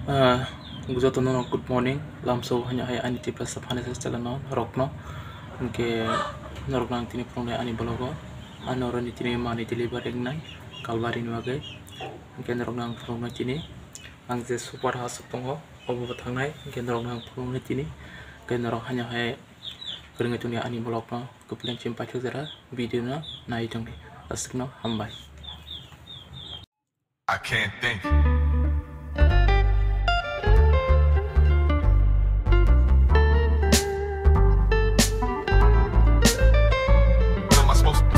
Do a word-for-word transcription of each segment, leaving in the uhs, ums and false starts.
Ah, jotono good morning, lamso hanya hai ani Tiprasa Furniture channel no rokno. Hwnkhe norokno ang tini phunuknai ani vlog o. Ano oroni tini mani delivery wngnai Kalbari ni bagwi. Hwnkhe norokno ang phunuknai tini. Ang je super house o tongo, obo bo thangnai. Hwnkhe norokno ang phunuknai tini. Hwnkhe norok hanya hai kwrwngwi tongdi ani vlog no. Kwpleng chim paithak jora video no nai tongdi. Aswkno hambai. I can't think. What am I supposed to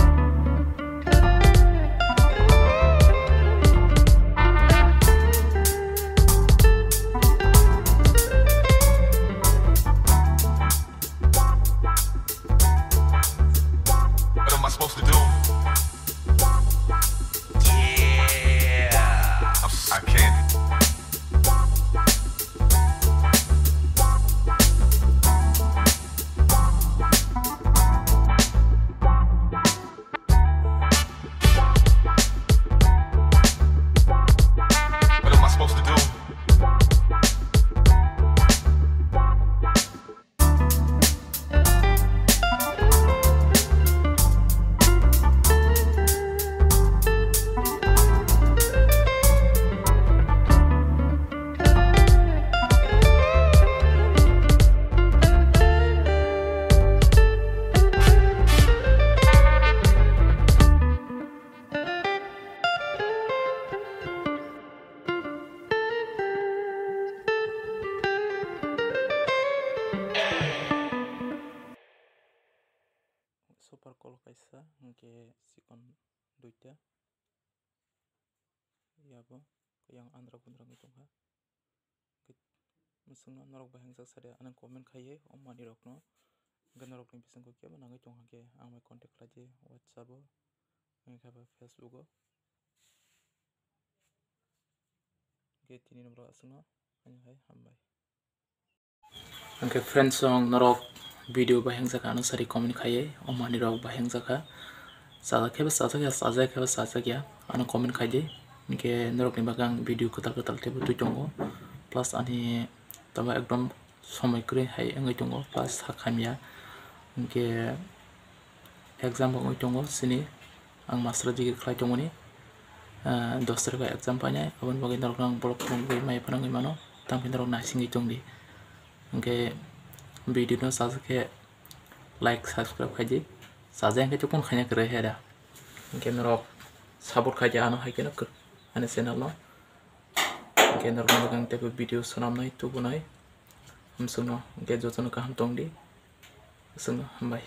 What am I supposed to do? Yeah. I can't. What am I supposed to do? Super call kaisa, hwnkhe chikon duita. Yabo yang andra gundra wngwi tongkha. Hwnkhe mwswkno norok bai hwngjak sadi, ano comment khaiwi o manwirokno. Hwnkhe norokni bisingo kebo nangwi tongkha khe ang bai contact khlaidi WhatsApp o, hwnkhe ba Facebook o. Hwnkhe tini norok aswkno ani hai hambai. Hwnkhe friends, ang norok video bai hwngjak kha, ano sari comment khaiwi, o manwirok bai hwngjak kha. Chajak khe bo chajak ya, chajak khe bo chajak ya, ano comment khaidi. Hwnkhe norokni bagwi ang video kwtal kwtal teibo twi tongo, plus ani tamo ekdom somoi kwrwi hai wngwi tongo, plus sak hamya. Hwnkhe exam bo wngwi tongo chini, ang master degree khlai tongmani, ah, dos tarikh o exam painai, aboni bagwi norokno ang vlog phunugwi mai phano wngwi mano, tamo khe norok naisingwi tongdi. Hwnkhe video no chajak khe like, subscribe khaidi, chajak khe tei kunu khaina kwrwi hai da. Hwnkhe norok support khaidi ano hai kheno kwrwi ani channel no. Hwnkhe norokno bagwi ang teibo video swnamnai tubunai. Hamswkno hwnkhe jotono kaham tongdi. Aswkno hambai.